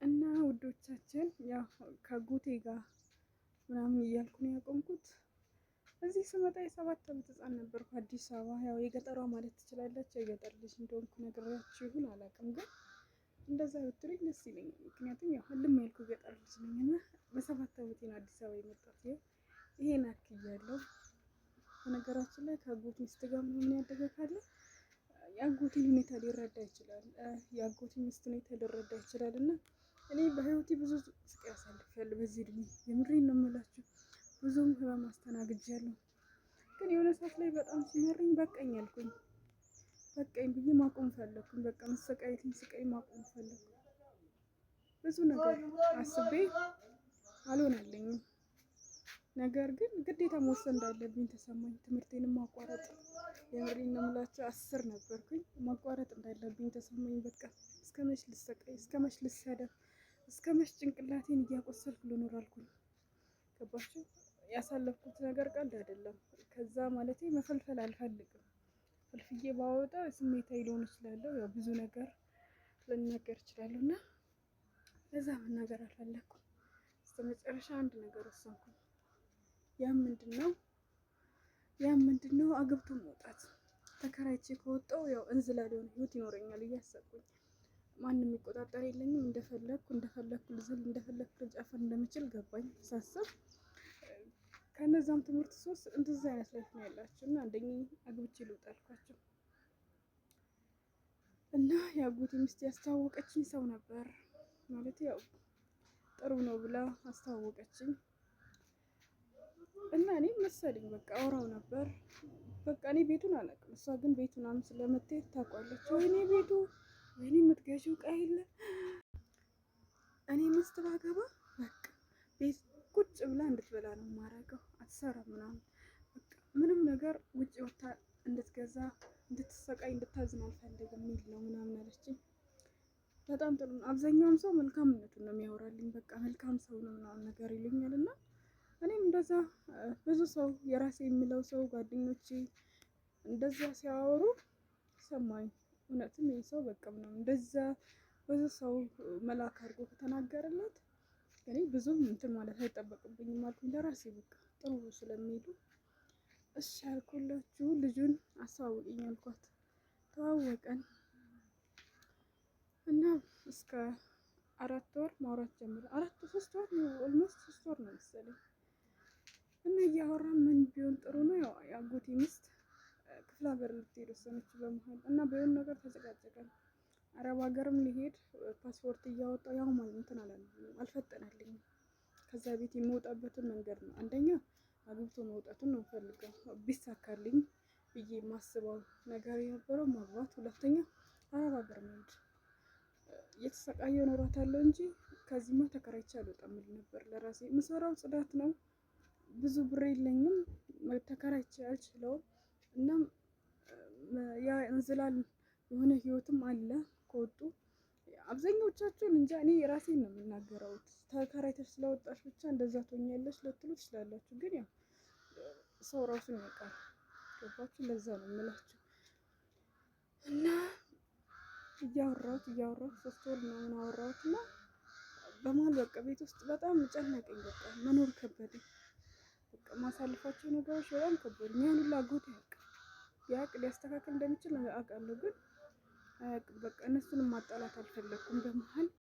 እና ውዶቻችን ያው ከአጎቴ ጋር ምናምን እያልኩ ነው ያቆምኩት። እዚህ ስመጣ የ7 ዓመት ህፃን ነበርኩ። አዲስ አበባ ያው የገጠሯ ማለት ትችላላችሁ። የገጠር ልጅ እንደሆንኩ ነግሬያችሁ ይሁን አላውቅም፣ ግን እንደዛ ብትሉኝ ደስ ይለኛል። ምክንያቱም ያው ህልም ያልኩ ገጠር ልጅ ነኝ እና በ7 ዓመቴ ነው አዲስ አበባ የመጣሁት። ይኸው ይሄን አክያለሁ። በነገራችን ላይ ከአጎት ሚስት ጋር ምናምን ያደገ ካለ የአጎቴን ሁኔታ ሊረዳ ይችላል። የአጎቴን ሚስት ሁኔታ ሊረዳ ይችላል። እና እኔ በህይወቴ ብዙ ስቃይ አሳልፌያለሁ። በዚህ እድሜ የምሬን ነው የምላችሁ። ብዙም ህመም አስተናግጃለሁ። ግን የሆነ ሰዓት ላይ በጣም ሲመረኝ በቃኝ አልኩኝ። በቃኝ ብዬ ማቆም ፈለግኩኝ። በቃ መሰቃየትን ስቃይ ማቆም ፈለግኩ። ብዙ ነገር አስቤ አልሆነልኝም። ነገር ግን ግዴታ መወሰን እንዳለብኝ ተሰማኝ። ትምህርቴንም ማቋረጥ፣ የምሬን ነው የምላቸው፣ 10 ነበርኩኝ። ማቋረጥ እንዳለብኝ ተሰማኝ። በቃ እስከ መች ልሰቃይ፣ እስከ መች ልሰደብ፣ እስከ መች ጭንቅላቴን እያቆሰልኩ ልኖር አልኩኝ። ገባችሁ? ያሳለፍኩት ነገር ቀልድ አይደለም። ከዛ ማለቴ መፈልፈል አልፈልግም። ፈልፍዬ ባወጣ ስሜታዊ ሊሆን እችላለሁ። ያው ብዙ ነገር ልናገር እችላለሁ እና ለዛ መናገር አልፈለግኩም። እስከ መጨረሻ አንድ ነገር ወሰንኩኝ። ያም ምንድን ነው? ያም ምንድን ነው? አግብቶ መውጣት። ተከራይቼ ከወጣው ያው እንዝላል የሆነ ህይወት ይኖረኛል እያሰብኩኝ ማንም የሚቆጣጠር የለኝም። እንደፈለግኩ እንደፈለግኩ ልዝል፣ እንደፈለግኩ ልጨፍር እንደምችል ገባኝ ሳስብ። ከነዛም ትምህርት ሶስት እንደዛ አይነት life ነው ያላቸው እና አንደኛ አግብቼ ልውጣ አልኳቸው እና የአጎቴ ሚስት ያስተዋወቀችኝ ሰው ነበር፣ ማለት ያው ጥሩ ነው ብላ አስተዋወቀችኝ እና እኔ መሰለኝ በቃ አውራው ነበር። በቃ እኔ ቤቱን አላውቅም፣ እሷ ግን ቤቱን ምናምን ስለምትሄድ ታውቋለች። ወይኔ ቤቱ፣ ወይኔ የምትገዢው ዕቃ የለ፣ እኔ ሚስት ባገባ በቃ ቤት ቁጭ ብላ እንድትበላ ነው የማደርገው፣ አትሰራም ምናምን፣ በቃ ምንም ነገር ውጭ ወታ እንድትገዛ፣ እንድትሰቃይ፣ እንድታዝን አልፈልግም የሚል ነው ምናምን አለችኝ። በጣም ጥሩ ነው። አብዛኛውም ሰው መልካምነቱን ነው የሚያወራልኝ። በቃ መልካም ሰው ነው ምናምን ነገር ይሉኛል እና እኔም እንደዛ ብዙ ሰው የራሴ የሚለው ሰው ጓደኞቼ እንደዛ ሲያወሩ ሰማኝ። እውነትም ይህ ሰው በቃ ምናምን እንደዛ ብዙ ሰው መላክ አድርጎ ከተናገረለት እኔ ብዙም እንትን ማለት አይጠበቅብኝም አልኩኝ ለራሴ፣ በቃ ጥሩ ስለሚሉ እሺ ያልኩላችሁ። ልጁን አስተዋውቂኝ አልኳት። ተዋወቀን እና እስከ 4 ወር ማውራት ጀምረ፣ 4 3 ወር፣ almost 3 ወር ነው መሰለኝ። እና እያወራን ምን ቢሆን ጥሩ ነው፣ ያው የአጎቴ ሚስት ክፍለ ሀገር ልትሄድ ወሰነች በመሀል እና በሆነ ነገር ተጨቃጨቀን። አረብ ሀገርም ሊሄድ ፓስፖርት እያወጣው ያው ማለት እንትን አላለኝም፣ አልፈጠነልኝም። ከዛ ቤት የምወጣበትን መንገድ ነው። አንደኛ አግብቶ መውጣቱን ነው ፈልገው ቢሳካልኝ ብዬ የማስበው ነገር የነበረው ማግባት፣ ሁለተኛ አረብ ሀገር መሄድ። እየተሰቃየሁ እኖራታለሁ እንጂ ከዚህማ ተከራይቼ አልወጣም እል ነበር ለራሴ። የምሰራው ጽዳት ነው። ብዙ ብር የለኝም፣ ተከራይቼ አልችለውም። እናም ያ እንዝላል የሆነ ህይወትም አለ ከወጡ። አብዛኞቻችሁን እንጃ፣ እኔ ራሴን ነው የምናገረው። ተከራይተሽ ስለወጣሽ ብቻ እንደዛ ትሆኛለሽ ልትሉ ትችላላችሁ። ግን ያው ሰው ራሱን ያውቃል። ገባችሁ? ለዛ ነው የምላችሁ። እና እያወራሁት እያወራሁት 3 ወር ምናምን አወራሁት እና በመሀል በቃ ቤት ውስጥ በጣም ጨነቀኝ። በቃ መኖር ከበደኝ። በቃ ማሳልፋቸው ነገሮች በጣም ከበዱኝ። ያን ሁላ አጎቴ ያውቅ ቢያውቅ ሊያስተካክል እንደሚችል አውቃለሁ፣ ግን አያውቅም። በቃ እነሱንም ማጣላት አልፈለኩም በመሀል።